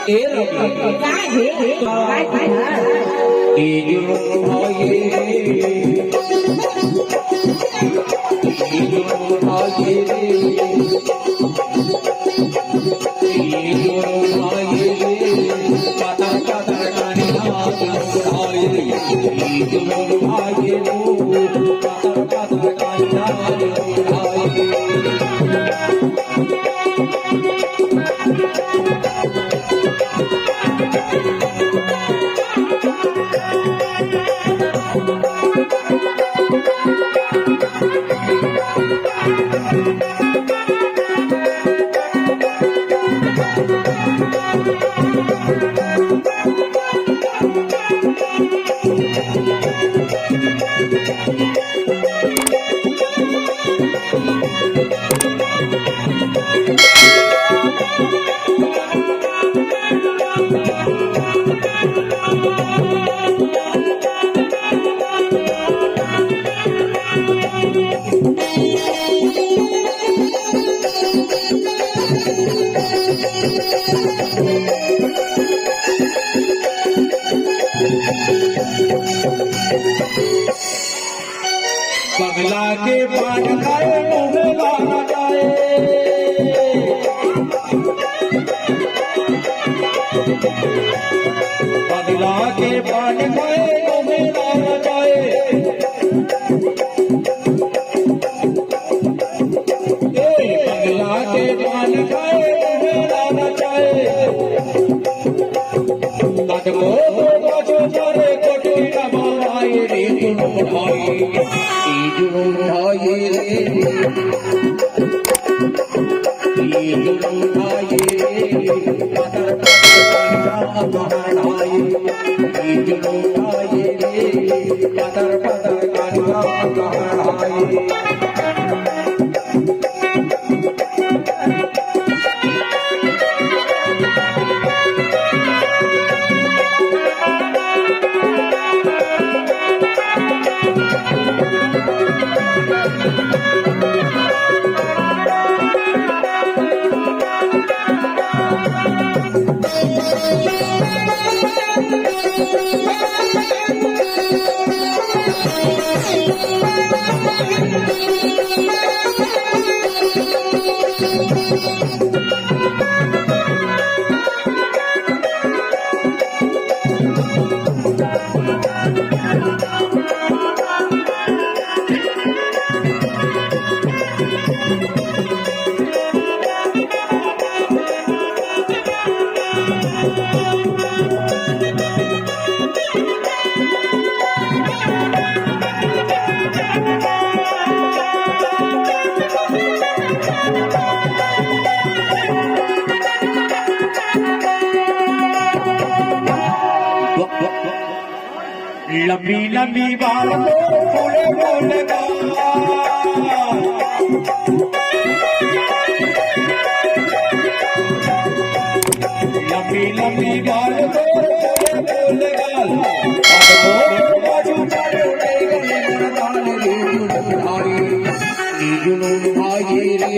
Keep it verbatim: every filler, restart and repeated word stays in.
ए रवि। का हे? काय कहा? पगला के पान खाए, मुँह में लाना चाहे। पगला के पान खाए, मुँह में लाना चाहे। ए, पगला के पान खाए, मुँह में लाना चाहे। कटको को बचो चारे कोटी कमाए रे तुम भाई, ई जुनून भाई रे, ई जुनून भाई रे, पतर पतर कांटा बहानाए, ई जुनून भाई रे, पतर पतर कांटा बहानाए। लंबी लंबी बाल मोर फूले फूले बाल। लंबी लंबी बाल मोर फूले फूले बाल। अब मोर बाजू चढ़े गले मोर ताल रे जुनून भाई रे। जुनून भाई रे।